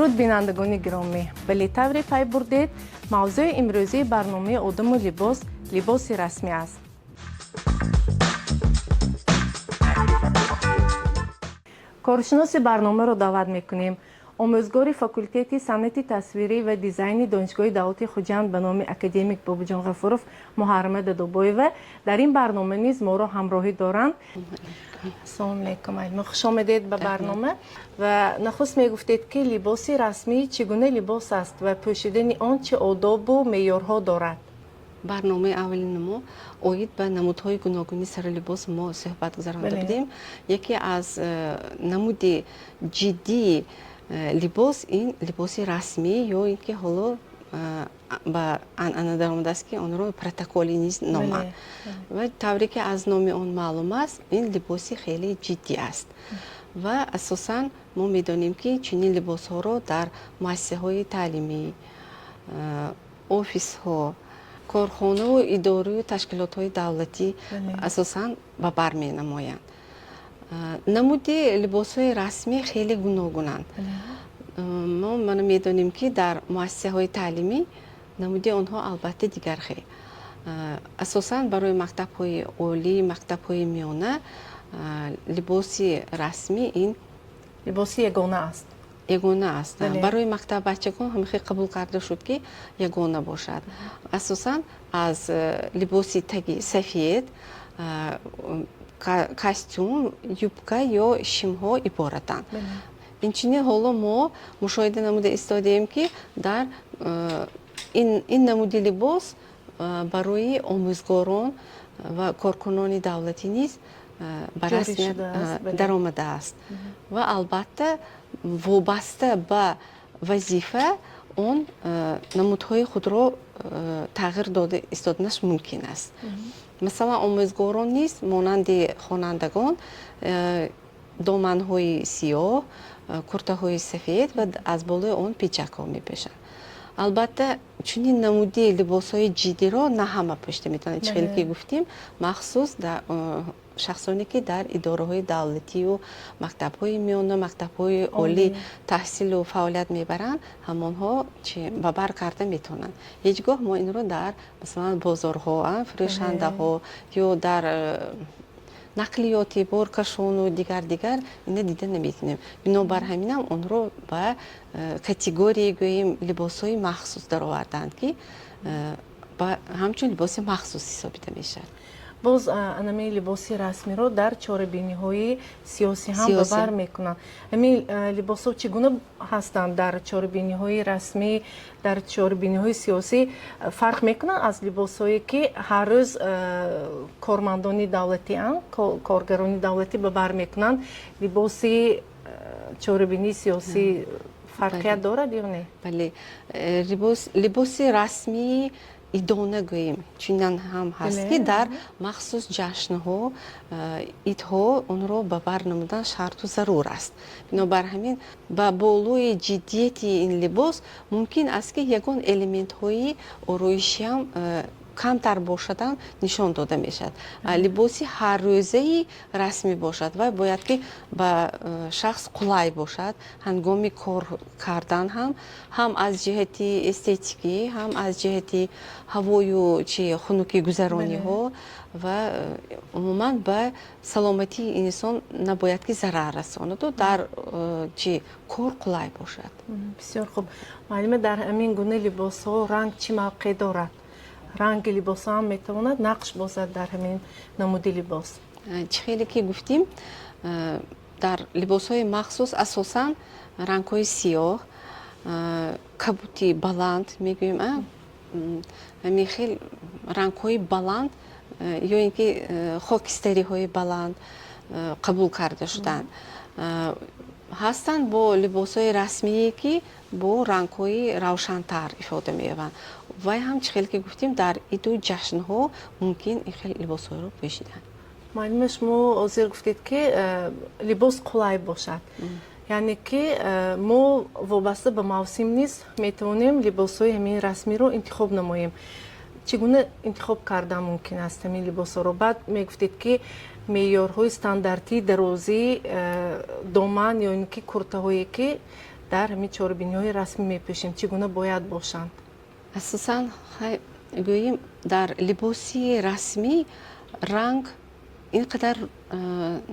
Дуруд, бинандагони гиромӣ! Бале, тавре пай бурдед, мавзӯи имрӯзии барномаи «Одаму либос» либоси расмӣ аст. Коршиноси барномаро даъват мекунем: омӯзгори факултети санъати тасвирӣ ва дизайни Донишгоҳи давлати Хуҷанд ба номи академик Бобоҷон Ғафуров Муҳаррама Дадобоева дар ин барнома низ моро ҳамроҳӣ доранд. Ассалому алайкум, муаллима, хуш омадед ба барнома. Ва нахуст мегуфтед, ки либоси расмӣ чӣ гуна либос аст ва пӯшидани он чӣ одобу меъёрҳо дорад? Барномаи аввалини мо оид ба намудҳои гуногуни сару либос мо суҳбат гузаронда будем. Яке аз намуди ҷиддии либос ин либоси расмӣ ё ин ки ҳоло ба анъана даромадааст, ки онро протоколӣ низ номанд. Ва тавре ки аз номи он маълум аст, ин либоси хеле ҷиддӣ аст ва асосан мо медонем, ки чунин либосҳоро дар муассисаҳои таълимӣ, офисҳо, корхонаву идораю ташкилотҳои давлатӣ асосан ба бар менамоянд. Намуди либосҳои расмӣ хеле гуногунанд. Мо мана медонем, ки дар муассисаҳои таълимӣ намуди онҳо албатта дигар хел. Асосан барои мактабҳои олӣ, мактабҳои миёна либоси расмӣ ин либоси ягона аст. Ягона аст. Барои мактаббачагон ҳам хел қабул карда шуд, ки ягона бошад. Асосан аз либоси таги сафед, костюм, юбка ё шимҳо иборатанд. Инчунин ҳоло мо мушоҳида намуда истодаем, ки дар ин намуди либос барои омӯзгорон ва коркунони давлатӣ низ ба расмият даромадааст ва албатта вобаста ба вазифа он намудҳои худро тағйир дода истоданаш мумкин аст. Масалан, омӯзгорон низ монанди хонандагон доманҳои сиёҳ, куртаҳои сафед ва аз болои он пиҷакҳо мепӯшанд. Албатта, чунин намуди либосҳои ҷиддиро на ҳама пӯшида метавонанд. Чӣ хеле ки гуфтем, махсус шахсоне, ки дар идораҳои давлатию мактабҳои миёна, мактабҳои олӣ таҳсилу фаъолият мебаранд, ҳамонҳо ба бар карда метавонанд. Ҳеҷ гоҳ мо инро дар, масалан, бозорҳо, фурӯшандаҳо ё дар нақлиёти боркашону дигар дигар ина дида наметавонем. Бинобар ҳаминам онро ба категорияи, гӯем, либосҳои махсус дароварданд, ки ҳамчун либоси махсус ҳисобида мешавад. Боз анами либоси расмиро дар чорабиниҳои сиёсӣ ҳам ба бар мекунанд. Ҳамин либосҳо чӣ гуна ҳастанд дар чорабиниҳои расмӣ, дар чорабиниҳои сиёсӣ? Фарқ мекунанд аз либосҳое, ки ҳар рӯз кормандони давлатианд, коргарони давлатӣ ба бар мекунанд? Либоси чорабинии сиёсӣ фарқият дорад ё не? Бале, либоси расмии идона, гӯем, чунин ҳам ҳаст, ки дар махсус ҷашнҳо, идҳо онро ба бар намудан шарту зарур аст. Бинобар ҳамин ба болои ҷиддияти ин либос мумкин аст, ки ягон элементҳои ороишиам камтар бошадам нишон дода мешавад. Либоси ҳаррӯзаи расмӣ бошад ва бояд ки ба шахс қулай бошад ҳангоми кор кардан ҳам аз ҷиҳати эстетикӣ, ҳам аз ҷиҳати ҳавою чи хунукӣ гузарониҳо ва умуман ба саломатии инсон набояд ки зарар расонаду дар чи кор қулай бошад. Бисёр хуб, муаллима. Дар ҳамин гуна либосҳо ранг чӣ мавқеъ дорад? Ранги либосҳо ҳам метавонад нақш бозад дар ҳамин намуди либос? Чӣ хеле ки гуфтем, дар либосҳои махсус асосан рангҳои сиёҳ, кабути баланд мегӯем, ҳамин хел рангҳои баланд ё ин ки хокистариҳои баланд қабул карда шуданд. Ҳастанд бо либосҳои расмие, ки бо рангҳои равшантар ифода меёбанд. Вай ҳам, чӣ хеле ки гуфтем, дар иду ҷашнҳо мумкин ин хел либосҳоро пӯшидан. Муаллима, шумо ҳозир гуфтед, ки либос қулай бошад, яъне ки мо вобаста ба мавсим низ метавонем либосҳои ҳамин расмиро интихоб намоем. Чӣ гуна интихоб кардан мумкин аст ҳамин либосҳоро? Баъд мегуфтед, ки меъёрҳои стандартии дарозии доман ё ин ки куртаҳое, ки Дар ҳамин чорабиниҳои расмӣ мепӯшем, чӣ гуна бояд бошанд? Асосан, гӯем, дар либоси расмӣ ранг ин қадар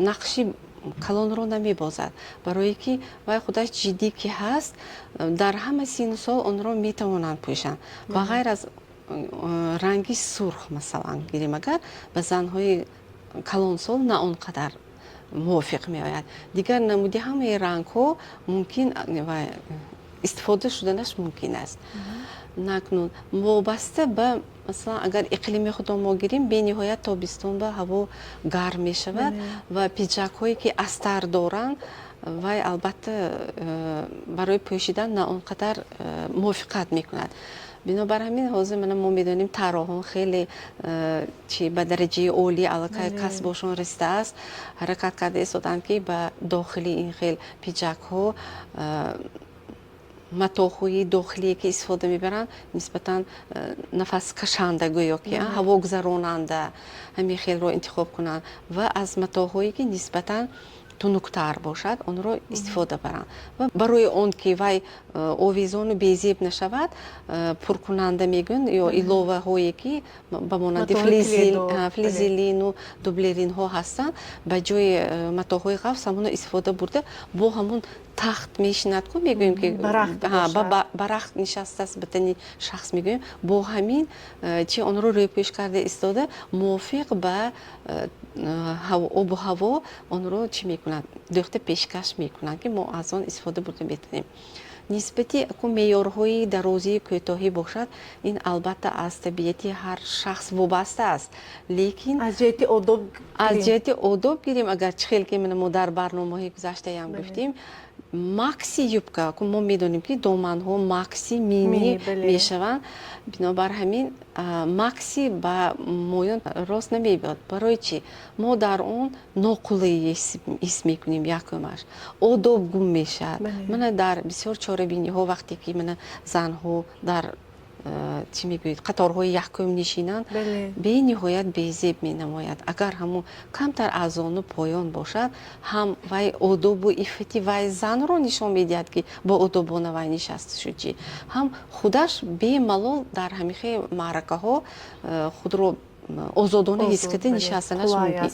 нақши калонро намебозад, барое ки вай худаш ҷиддӣ ки ҳаст, дар ҳама синну сол онро метавонанд пӯшанд, ба ғайр аз ранги сурх. Масалан, гирем, агар ба занҳои калонсол на он қадар мувофиқ меояд. Дигар намуди ҳамаи рангҳо мумкин ва истифода шуданаш мумкин аст. Накнун вобаста ба, масалан, агар иқлими худро мо гирем, бениҳоят тобистон ба ҳаво гарм мешавад ва пиҷакҳое, ки астар доранд, вай албатта барои пӯшидан на он қадар мувофиқат мекунад. Бинобар ҳамин, ҳозир мана мо медонем, тарроҳон хеле чи ба дараҷаи олӣ аллакай касбошон расидааст, ҳаракат карда истоданд, ки ба дохили ин хел пиҷакҳо матоъҳои дохилие, ки истифода мебаранд, нисбатан нафаскашанда, гӯё ки ҳавогузаронанда, ҳамин хелро интихоб кунанд ва аз матоъҳое, ки нисбатан тунуктар бошад, онро истифода баранд. Ва барои он ки вай овезону безеб нашавад, пуркунанда мегӯянд ё иловаҳое, ки ба монанди флизелину дублеринҳо ҳастанд, ба ҷои матоъҳои ғафс ҳамонро истифода бурда, бо ҳамон тахт мешинад ку, мегӯем, ки ба рахт нишастааст ба тани шахс, мегӯем, бо ҳамин чи онро рӯйпӯш карда истода, мувофиқ ба обу ҳаво онро чӣ мекунанд, дӯхта пешкаш мекунанд, ки мо аз он истифода бурда метавонем. Нисбати ку меъёрҳои дарозии кӯтоҳӣ бошад, ин албатта аз табиати ҳар шахс вобаста аст, лекин аз ҷиҳати одоб. Аз ҷиҳати одоб гирем, агар чӣ хел ки мо дар барномаҳои гузаштаям гуфтем, макси юбка, мо медонем, ки доманҳо макси, мини мешаванд. Бинобар ҳамин, макси ба моён рост намебиёд. Барои чӣ? Мо дар он ноқулайӣ ҳис мекунем. Якумаш, одоб гум мешавад. Мана дар бисёр чорабиниҳо, вақте ки мана занҳо дар чӣ мегӯед, қаторҳои якум нишинанд, бениҳоят безеб менамояд. Агар ҳамун камтар аз зону поён бошад ҳам, вай одобу иффати вай занро нишон медиҳад, ки бо одобона вай нишаста шуд, чӣ ҳам худаш бемалол дар ҳамихе маъракаҳо худро озодона ҳис карда нишастанаш мумкин.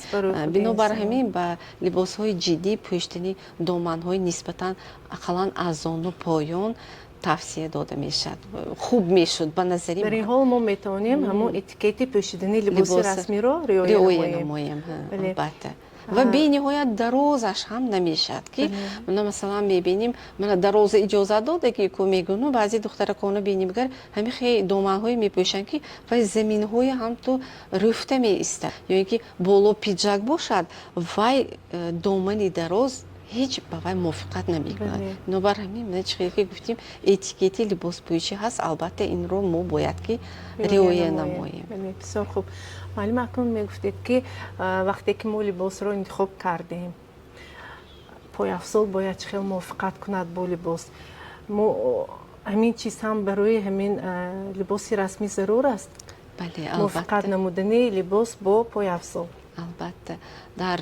Бинобар ҳамин, ба либосҳои ҷиддӣ пӯшидани доманҳои нисбатан ақаллан аз зону поён тавсия дода мешавад, хуб мешуд ба назари. Дар ин ҳол мо метавонем ҳамон этикети пӯшидани либоси расмиро риоя намоем, албатта. Ва бениҳоят дарозаш ҳам намешавад, ки мана, масалан, мебинем, мана дароза иҷозат дода, ки ку мегӯну баъзе духтараконо бинем, гар ҳамин хе доманҳое мепӯшанд, ки вай заминҳои ҳам ту рӯфта меистад, ё ин ки боло пиҷак бошад, вай домани дароз ҳеҷ ба вай мувофиқат намекунад. Бинобар ҳамин, мана чӣ хел ки гуфтем, этикети либоспӯшӣ ҳаст, албатта, инро мо бояд ки риоя намоем. Бисёр хуб, муаллим. Акнун мегуфтед, ки вақте ки мо либосро интихоб кардем, пойафзол бояд чӣ хел мувофиқат кунад бо либос. Мо ҳамин чиз ҳам барои ҳамин либоси расмӣ зарур аст? Бале. Мувофиқат намудани либос бо пойафзол. Албатта, дар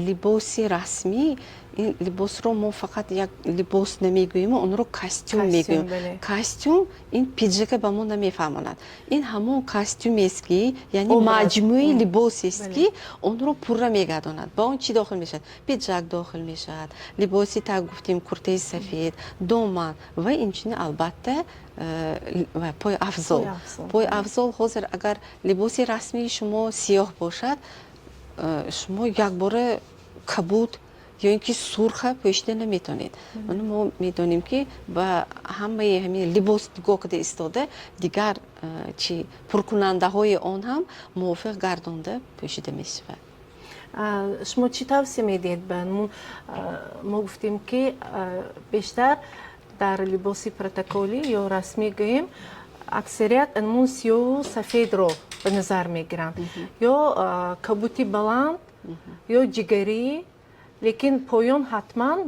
либоси расмӣ ин либосро мо фақат як либос намегӯем, онро костюм мегӯем. Костюм ин пиджака ба мо намефаҳмонад. Ин ҳамон костюмест, ки яъне маҷмӯи либосест, ки онро пурра мегардонад. Ба он чӣ дохил мешавад? Пиджак дохил мешавад, либоси так гуфтем, куртаи сафед, доман ва инчунин, албатта, пойафзол. Пойафзол, ҳозир агар либоси расмии шумо сиёҳ бошад, шумо якбора кабуд ё ин ки сурха пӯшида наметавонед. Мана мо медонем, ки ба ҳамаи ҳамин либос нигоҳ карда истода, дигар чи пуркунандаҳои он ҳам мувофиқ гардонда пӯшида мешавад. Шумо чӣ тавсия медиҳед ба мо? Гуфтем, ки бештар дар либоси протоколӣ ё расмӣ гӯем, аксарият анмун сиёҳу сафедро ба назар мегиранд, ё кабути баланд, ё ҷигарӣ, лекин поён ҳатман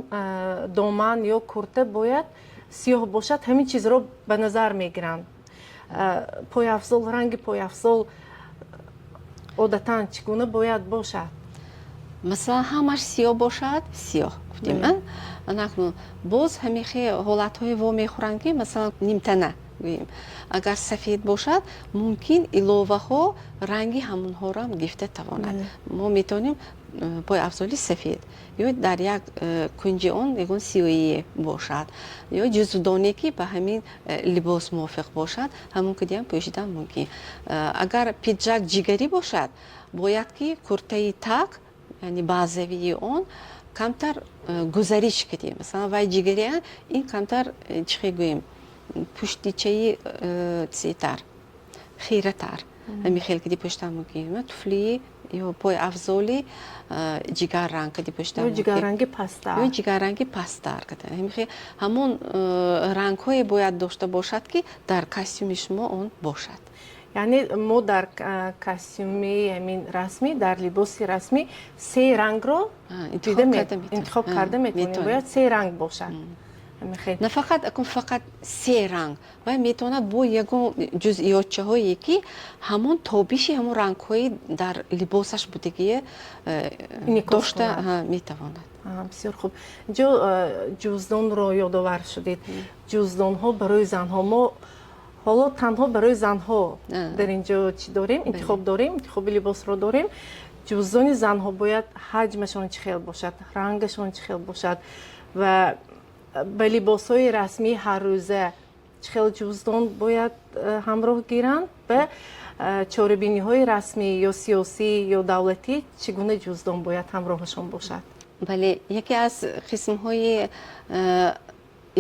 доман ё курта бояд сиёҳ бошад. Ҳамин чизро ба назар мегиранд. Пойафзол, ранги пойафзол одатан чӣ гуна бояд бошад? Масалан, ҳамаш сиёҳ бошад, сиёҳ гуфтем, анакнун боз ҳамихе ҳолатҳое во мехӯранд, ки масалан нимтана гӯем, агар сафед бошад, мумкин иловаҳо ранги ҳамонҳоро гирифта тавонад. Мо метавонем пойафзоли сафед ё дар як кунҷи он ягон сиёҳие бошад ё ҷуздоне, ки ба ҳамин либос мувофиқ бошад, ҳамон кудиам пӯшидан мумкин. Агар пиджак ҷигарӣ бошад, бояд ки куртаи так, яъне базавии он камтар гузариш кунем. Масалан, вай ҷигария, ин камтар, чӣ хел гӯем, пуштичаи цетар, хиратар, ҳамин хел киди пӯштан мумкин. Туфлии ё пойафзоли ҷигарранг киди пӯштан. Ё ҷигарранги пасттар. Ё ҷигарранги пасттар. Ҳамон рангҳое бояд дошта бошад, ки дар костюми шумо он бошад. Яъне мо дар костюми ҳамин расмӣ, дар либоси расмӣ се рангро интихоб карда метавонем. Бояд се ранг бошад. На фақат акун фақат се ранг, вай метавонад бо ягон ҷузъиётчаҳое, ки ҳамон тобиши ҳамон рангҳои дар либосаш будагие дошта метавонад. Бисёр хуб. Инҷо ҷуздонро ёдовар шудед. Ҷуздонҳо барои занҳо, мо ҳоло танҳо барои занҳо дар инҷо чӣ дорем, интихоб дорем, интихоби либосро дорем. Ҷуздони занҳо бояд ҳаҷмашон чӣ хел бошад, рангашон чӣ хел бошад ва ба либосҳои расмии ҳаррӯза чӣ хел ҷуздон бояд ҳамроҳ гиранд, ба чорабиниҳои расмӣ ё сиёсӣ ё давлатӣ чӣ гуна ҷуздон бояд ҳамроҳашон бошад? Бале, яке аз қисмҳои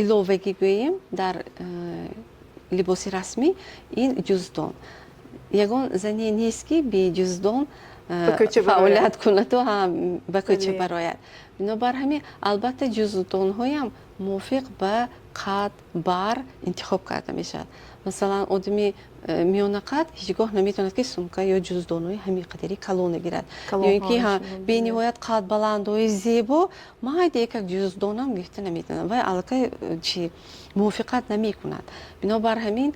иловагӣ гӯем дар либоси расмӣ ин ҷуздон. Ягон зане нест, ки бе ҷуздон фаъолият кунаду ба кӯча барояд. Бинобар ҳамин, албатта, ҷуздонҳоям мувофиқ ба қад бар интихоб карда мешавад. Масалан, одами миёнақад ҳеҷ гоҳ наметавонад, ки сумка ё ҷуздонҳои ҳамин қадари калона гирад, ё ин ки бениҳоят қад баландҳои зебо майда якак ҷуздонам гирифта наметавонад, вай аллакай чи мувофиқат намекунад. Бинобар ҳамин,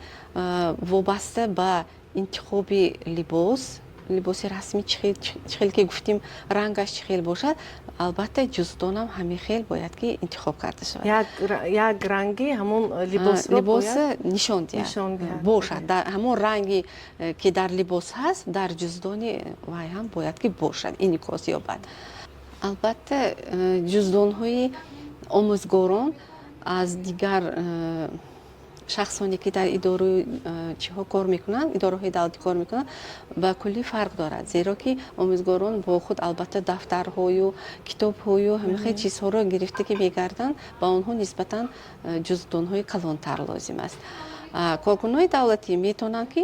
вобаста ба интихоби либос, либоси расмӣ чӣ хел ки гуфтем, рангаш чӣ хел бошад, албатта, ҷуздонам ҳамин хел бояд ки интихоб карда шавад. Як ранги ҳамон либосро либос нишон диҳад бошад. Ҳамон ранги ки дар либос ҳаст, дар ҷуздони вай ҳам бояд ки бошад, инъикос ёбад. Албатта, ҷуздонҳои омӯзгорон аз дигар шахсоне, ки дар идораи чиҳо кор мекунанд, идораҳои давлатӣ кор мекунанд, ба куллӣ фарқ дорад, зеро ки омӯзгорон бо худ, албатта, дафтарҳою китобҳою ҳамин хел чизҳоро гирифта ки мегарданд, ба онҳо нисбатан ҷуздонҳои калонтар лозим аст. Коркунони давлатӣ метавонанд, ки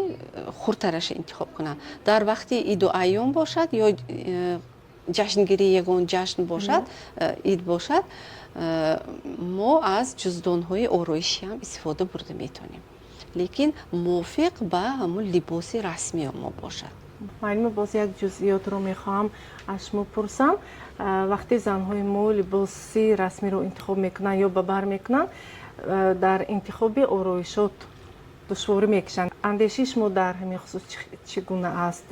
хурдтараша интихоб кунанд. Дар вақти иду айём бошад ё ҷашнгирии ягон ҷашн бошад, ид бошад, мо аз ҷуздонҳои ороишӣ ҳам истифода бурда метавонем, лекин мувофиқ ба ҳамон либоси расмии мо бошад. Муаллима, боз як ҷузъиётро мехоҳам аз шумо пурсам. Вақте занҳои мо либоси расмиро интихоб мекунанд ё ба бар мекунанд, дар интихоби ороишот душворӣ мекашанд. Андешаи шумо дар ҳамин хусус чӣ гуна аст?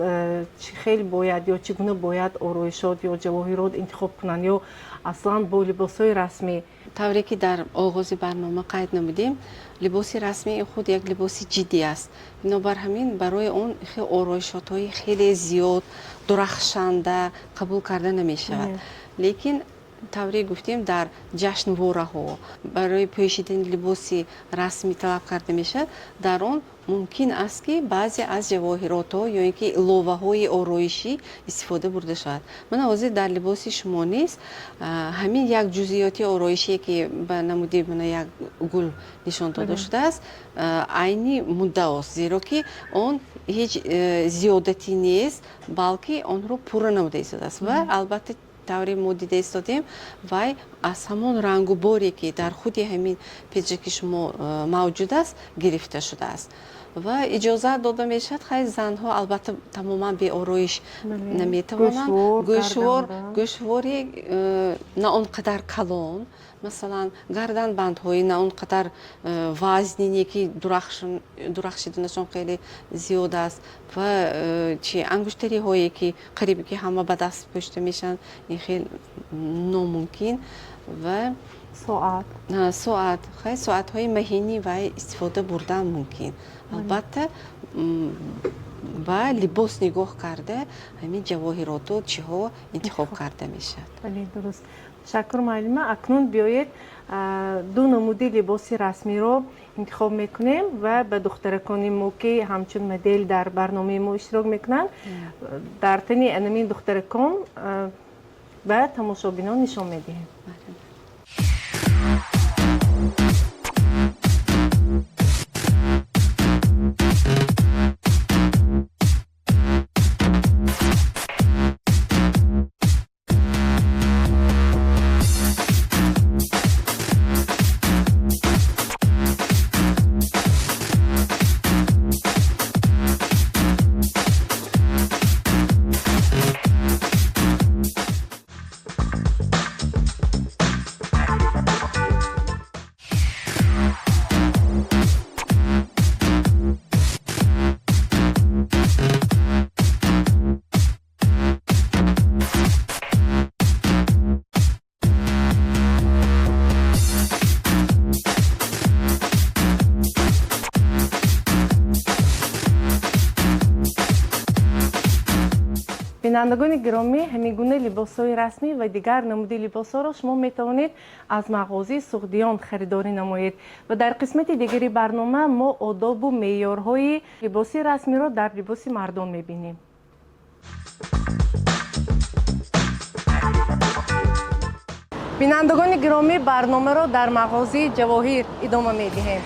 Чӣ хел бояд ё чӣ гуна бояд ороишот ё ҷавоҳирот интихоб кунанд ё аслан бо либосҳои расмӣ? Тавре ки дар оғози барнома қайд намудем, либоси расмӣ худ як либоси ҷиддӣ аст. Бинобар ҳамин, барои он хел ороишотҳои хеле зиёд, дурахшанда қабул карда намешавад. Лекин тавре гуфтем, дар ҷашнвораҳо барои пӯшидани либоси расмӣ талаб карда мешавад. Дар он мумкин аст, ки баъзе аз ҷавоҳиротҳо ё ин ки иловаҳои ороишӣ истифода бурда шавад. Мана, ҳозир дар либоси шумо низ ҳамин як ҷузъиёти ороишие, ки ба намуди мана як гул нишон дода шудааст, айни муддаост, зеро ки он ҳеҷ зиёдатӣ нест, балки онро пурра намуда истодааст. Ва албатта, тавре мо дида истодем, вай аз ҳамон рангу боре, ки дар худи ҳамин пиджаки шумо мавҷуд аст, гирифта шудааст. Ва иҷозат дода мешавад. Хай, занҳо албатта тамоман беороиш наметавонанд. Гӯшвори на он қадар калон, масалан, гарданбандҳои на он қадар вазнине, ки дурахшиданашон хеле зиёд аст, ва чи ангуштариҳое, ки қарибе ки ҳама ба даст пӯшта мешаванд, ин хел номумкин. Ва соат. Соат, хай, соатҳои маҳинӣ вай истифода бурдан мумкин. Албатта, ба либос нигоҳ карда ҳамин ҷавоҳироту чиҳо интихоб карда мешавад. Бале, дуруст. Ташаккур, муаллима. Акнун биёед, ду намуди либоси расмиро интихоб мекунем ва ба духтаракони мо, ки ҳамчун модел дар барномаи мо иштирок мекунанд, дар тани анамин духтаракон ба тамошобинон нишон медиҳем. Бинандагони гиромӣ, ҳамин гуна либосҳои расмӣ ва дигар намуди либосҳоро шумо метавонед аз мағозаи Суғдиён харидорӣ намоед. Ва дар қисмати дигари барнома мо одобу меъёрҳои либоси расмиро дар либоси мардон мебинем. Бинандагони гиромӣ, барномаро дар мағозаи Ҷавоҳир идома медиҳем.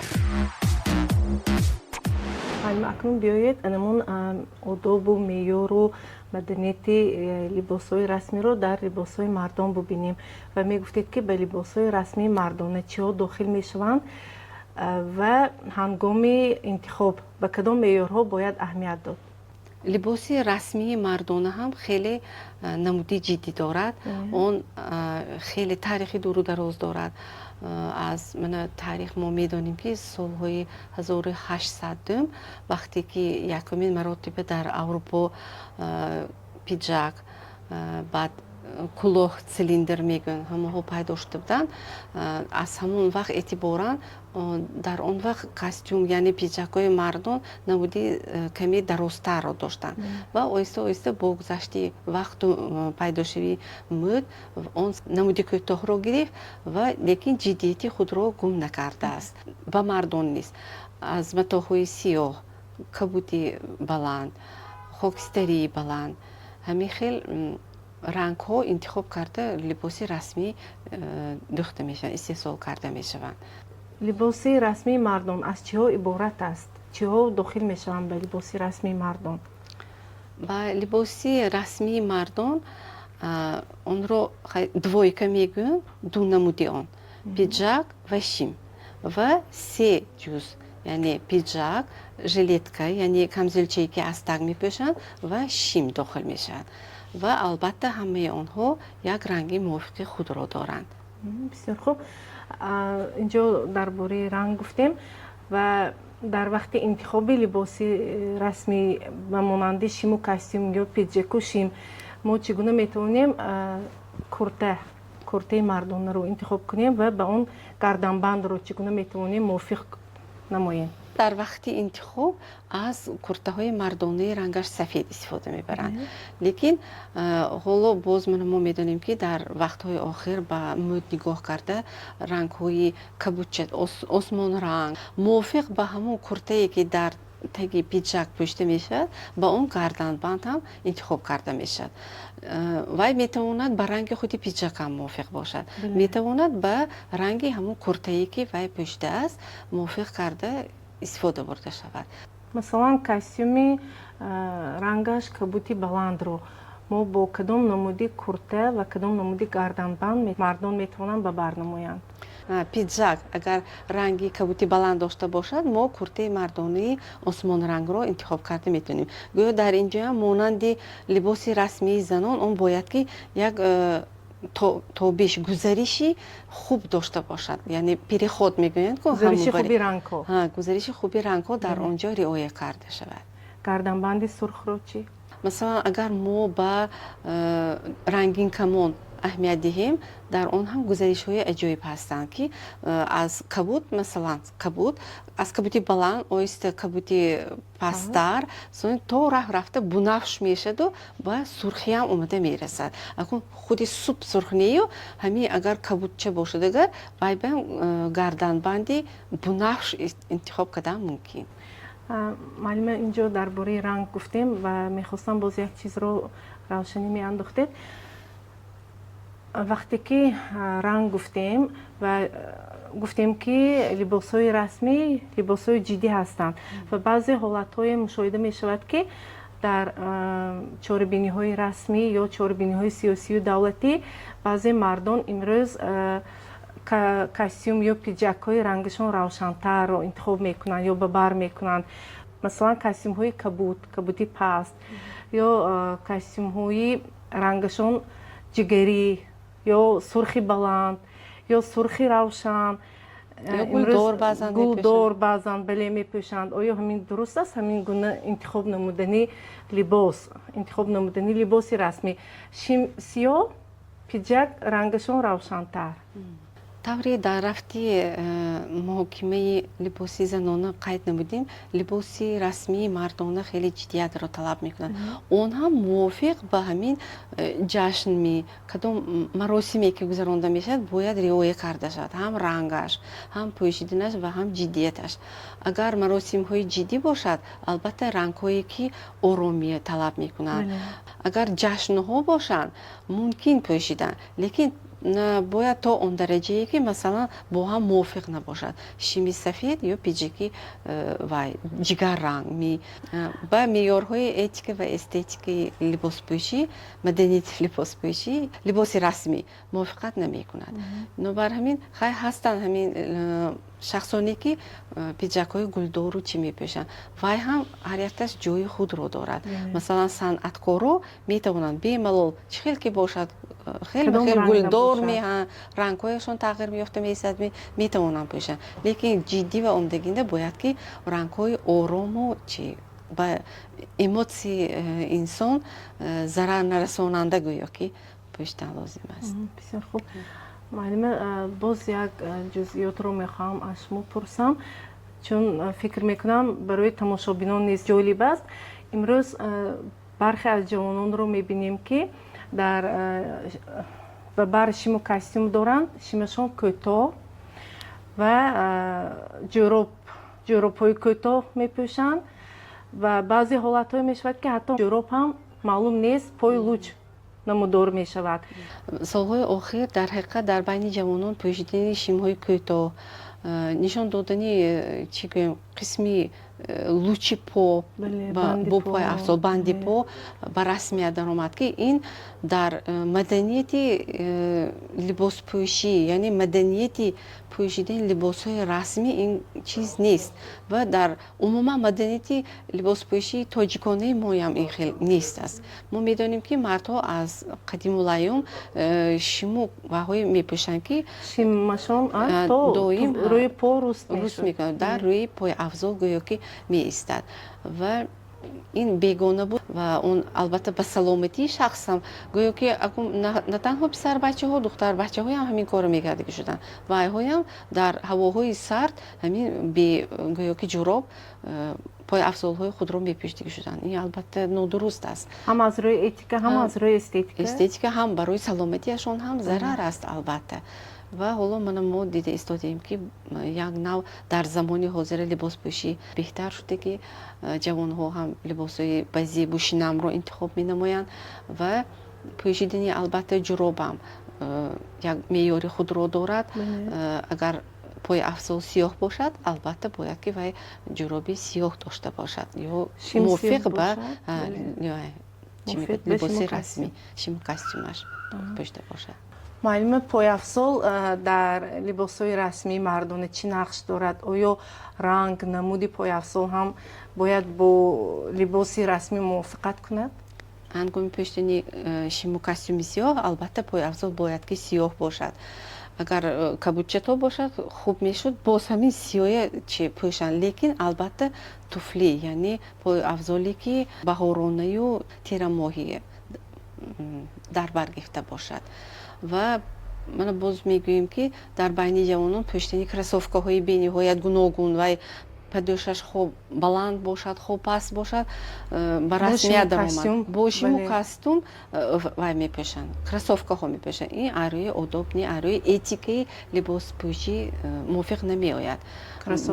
Акнун биёед, анамон одобу меъёру маданияти либосҳои расмиро дар либосҳои мардон бубинем. Ва мегуфтед, ки ба либосҳои расмии мардона чиҳо дохил мешаванд ва ҳангоми интихоб ба кадом меъёрҳо бояд аҳамият дод? Либоси расмии мардона ҳам хеле намуди ҷиддӣ дорад. Он хеле таърихи дуру дароз дорад. Аз мана таърих мо медонем, ки солҳои 1800, вақте ки якумин маротиба дар Аврупо пиджак, баъд кулоҳ, цилиндр мегӯянд, ҳамаҳо пайдо шуда буданд, аз ҳамон вақт эътиборан дар он вақт костюм, яъне пиджакҳои мардон намуди каме дарозтарро доштанд. Ва оҳиста оҳиста бо гузашти вақту пайдошавии мӯд он намуди кӯтоҳро гирифт, ва лекин ҷиддияти худро гум накардааст. Ба мардон низ аз матоъҳои сиёҳ, кабуди баланд, хокистарии баланд, ҳамин хел рангҳо интихоб карда либоси расмӣ дӯхта мешаванд, истеҳсол карда мешаванд. Либоси расмии мардон аз чиҳо иборат аст? Чиҳо дохил мешаванд ба либоси расмии мардон? Ба либоси расмии мардон онро двойка мегӯянд, ду намуди он: пиджак ва шим, ва се ҷуз, яъне пиджак, жилетка, яъне камзӯлчае, ки аз таг мепӯшанд, ва шим дохил мешавад. Ва албатта ҳамаи онҳо як ранги мувофиқи худро доранд. Бисёр хуб. Инҷо дар бораи ранг гуфтем. Ва дар вақти интихоби либоси расмӣ ба монанди шиму костюм ё пиджаку шим мо чӣ гуна метавонем куртаи мардонаро интихоб кунем ва ба он гарданбандро чӣ гуна метавонем мувофиқ намоем? Дар вақти интихоб аз куртаҳои мардонаи рангаш сафед истифода мебаранд. Лекин ҳоло боз мо медонем, ки дар вақтҳои охир ба мӯд нигоҳ карда рангҳои кабудча, осмонранг мувофиқ ба ҳамон куртае, ки дар таги пиджак пӯшида мешавад, ба он гарданбанд ҳам интихоб карда мешавад. Вай метавонад ба ранги худи пиджак ҳам мувофиқ бошад, метавонад ба ранги ҳамон куртае, ки вай пӯшидааст, мувофиқ карда истифода бурда шавад. Масалан, костюми рангаш кабути баландро мо бо кадом намуди курта ва кадом намуди гарданбанд мардон метавонанд ба бар намоянд? Пиджак агар ранги кабути баланд дошта бошад, мо куртаи мардонаи осмонрангро интихоб карда метавонем. Гӯё дар ин ҷоям монанди либоси расмии занон он бояд ки як тобиш, гузариши хуб дошта бошад, яъне переход мегӯянд. Гузариши хуби рангҳо. Гузариши хуби рангҳо дар он ҷо риоя карда шавад. Гарданбанди сурхро чӣ? Масалан, агар мо ба рангинкамон аҳамият диҳем, дар он ҳам гузаришҳои аҷоиб ҳастанд, ки аз кабуд, масалан, кабуд, аз кабути баланд оҳиста кабути пасттар, то рафт рафта бунафш мешаду ба сурхиам омада мерасад. Акун худи суп сурх нею, ҳамин агар кабудча бошад, агар вай ба гарданбанди бунафш интихоб кардан мумкин. Муаллима, инҷо дар бораи ранг гуфтем ва мехостам боз як чизро равшанӣ меандохтед. Вақте ки ранг гуфтем ва гуфтем, ки либосҳои расмӣ либосҳои ҷиддӣ ҳастанд ва баъзе ҳолатҳое мушоҳида мешавад, ки дар чорабиниҳои расмӣ ё чорабиниҳои сиёсию давлатӣ баъзе мардон имрӯз костюм ё пиджакҳои рангашон равшантарро интихоб мекунанд ё ба бар мекунанд. Масалан, костюмҳои кабуд, кабуди паст ё костюмҳои рангашон ҷигарӣ ё сурхи баланд ё сурхи равшан, гулдор баъзан, бале, мепӯшанд. Оё ҳамин дуруст аст, ҳамин гуна интихоб намудани либос, интихоб намудани либоси расмӣ: шим сиёҳ, пиджак рангашон равшантар? Тавре дар рафти муҳокимаи либоси занона қайд намудем, либоси расмии мардона хеле ҷиддиятро талаб мекунад. Он ҳам мувофиқ ба ҳамин ҷашнми, кадом маросиме ки гузаронда мешавад, бояд риоя карда шавад: ҳам рангаш, ҳам пӯшиданаш ва ҳам ҷиддияташ. Агар маросимҳои ҷиддӣ бошад, албатта, рангҳое ки оромия талаб мекунанд. Агар ҷашнҳо бошанд, мумкин пӯшидан, лекин бояд то он дараҷае, ки масалан бо ҳам мувофиқ набошад шими сафед ё пиджаки вай ҷигарранг. Ба меъёрҳои этика ва эстетикаи либоспӯшӣ, маданияти либоспӯшӣ, либоси расмӣ мувофиқат намекунад. Бинобар ҳамин, хай, ҳастанд ҳамин шахсоне, ки пиджакҳои гулдору чӣ мепӯшанд. Вай ҳам ҳар якташ ҷои худро дорад. Масалан, санъаткоро метавонанд бемалол, чӣ хел ки бошад, хеле хел гулдор, рангҳояшон тағйир меёфта меистад, метавонанд пӯшанд, лекин ҷиддӣ ва омдагинда бояд ки рангҳои орому чи ба эмоцияи инсон зарар нарасонанда гӯё ки пӯшидан лозим аст. Бисёр хуб, муаллима. Боз як ҷузъиётро мехоҳам аз шумо пурсам, чун фикр мекунам, барои тамошобинон низ ҷолиб аст. Имрӯз бархе аз ҷавононро мебинем, ки дар ба бар шиму костюм доранд, шимашон кӯтоҳ ва ҷӯроб, ҷӯробҳои кӯтоҳ мепӯшанд ва баъзе ҳолатҳое мешавад, ки ҳатто ҷӯроб ҳам маълум нест, пои луч намудор мешавад. Солҳои охир дар ҳақиқат дар байни ҷавонон пӯшидани шимҳои кӯтоҳ, нишон додани, чӣ гӯем, қисми лучи по бо пои афзол, банди по ба расмият даромад, ки ин дар маданияти либоспӯшӣ, яъне маданияти пӯшидани либосҳои расмӣ ин чиз нест ва дар умуман маданияти либоспӯшии тоҷиконаи моям ин хел нест аст. Мо медонем, ки мардҳо аз қадимулайём шиму ваҳое мепӯшанд, ки шимашон доим рӯи по руст руст мекунад, дар рӯи пои афзол гӯё ки меистад ва ин бегона буд ва он албатта ба саломатии шахсам гӯё ки на танҳо писарбачаҳо, духтарбачаҳоям ҳамин корро мекардагӣ шуданд ва айҳоям дар ҳавоҳои сард ҳамин гӯё ки ҷуроб, пои афзолҳои худро мепӯшидагӣ шуданд. Ин албатта нодуруст аст. Ҳам аз рӯи этика, ҳам аз рӯи эстетика. Эстетика, ҳам барои саломатиашон ҳам зарар аст, албатта. Ва ҳоло мана мо дида истодаем, ки як нав дар замони ҳозира либоспӯшӣ беҳтар шуда, ки ҷавонҳо ҳам либосҳои ба зебу шинамро интихоб менамоянд ва пӯшидани албатта ҷуробам як меъёри худро дорад. Агар пои афзол сиёҳ бошад, албатта бояд ки вай ҷуроби сиёҳ дошта бошад ё мувофиқ ба либоси расмӣ, шиму костюмаш пӯшида бошад. Муаллима, пойафзол дар либосҳои расмии мардона чӣ нақш дорад? Оё ранг, намуди пойафзол ҳам бояд бо либоси расмӣ мувофиқат кунад? Ҳангоми пӯшидани шиму костюми сиёҳ, албатта, пойафзол бояд ки сиёҳ бошад. Агар кабудчато бошад, хуб мешуд, боз ҳамин сиёҳе чи пӯшанд, лекин албатта туфли, яъне пойафзоле ки баҳоронаю тирамоҳӣ дар бар гирифта бошад. Ва мана боз мегӯем, ки дар байни ҷавонон пӯшидани кроссовкаҳои бениҳоят гуногун, вай падӯшаш хоб баланд бошад, хоб паст бошад, ба расмият даромад, бо шиму костюм вай мепӯшанд, кроссовкаҳо мепӯшанд. Ин аз рӯи одоб не, аз рӯи этикаи либоспӯшӣ мувофиқ намеояд.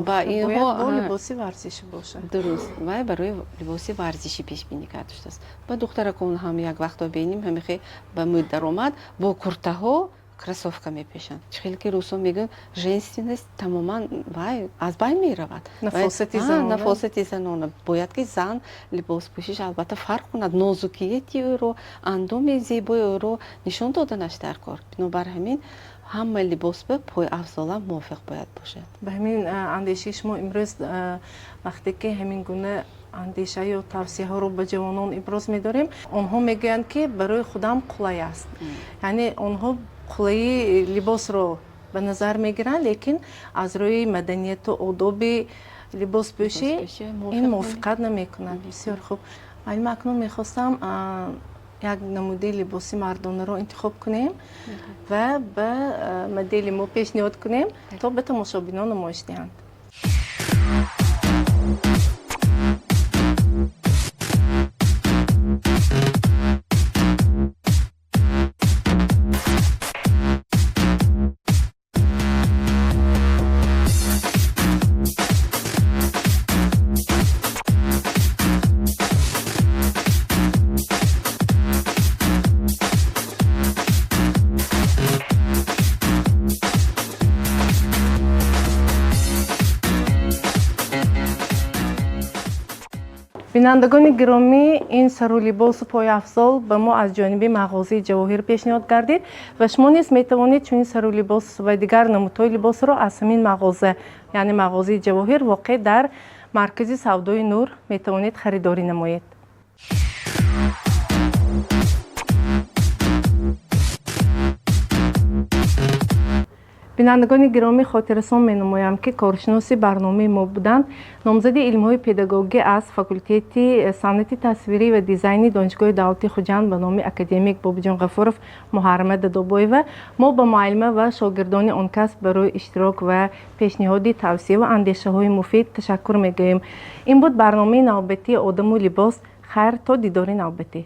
Ба инҳо либоси варзишӣ бошад. Дуруст, вай барои либоси варзишӣ пешбинӣ карда шудааст. Ба духтаракон ҳам як вақто бинем, ҳамихе ба мӯд даромад, бо куртаҳо кроссовка мепӯшанд. Чӣ хеле ки русо мегӯянд, женственность тамоман вай аз байн меравад. Нафосати занона. Бояд ки зан либоспӯшиш албатта фарқ кунад, нозукияти ӯро, андоми зебои ӯро нишон доданаш дар кор. Бинобар ҳамин ҳама либос ба пойафзолам мувофиқ бояд бошад. Ба ҳамин андешаи шумо, имрӯз вақте ки ҳамин гуна андеша ё тавсияҳоро ба ҷавонон иброз медорем, онҳо мегӯянд, ки барои худам қулай аст, яъне онҳо қулайи либосро ба назар мегиранд, лекин аз рӯи маданияту одоби либоспӯшӣ ин мувофиқат намекунад. Бисёр хуб, муаллима, акнун мехостам як намудаи либоси мардонаро интихоб кунем ва ба модели мо пешниҳод кунем, то ба тамошобинон намоиш диҳанд. Бинандагони гиромӣ, ин сару либосу пойафзол ба мо аз ҷониби мағозаи Ҷавоҳир пешниҳод гардид ва шумо низ метавонед чунин сару либос ва дигар намудҳои либосро аз ҳамин мағоза, яъне мағозаи Ҷавоҳир, воқеъ дар маркази савдои Нур, метавонед харидорӣ намоед. Бинандагони гиромӣ, хотиррасон менамоям, ки коршиноси барномаи мо буданд номзади илмҳои педагогӣ аз факултети санъати тасвирӣ ва дизайни Донишгоҳи давлати Хуҷанд ба номи академик Бобоҷон Ғафуров Муҳаррама Дадобоева. Мо ба муаллима ва шогирдони он кас барои иштирок ва пешниҳоди тавсия ва андешаҳои муфид ташаккур мегӯем. Ин буд барномаи навбатии «Одаму либос». Хайр, то дидори навбатӣ.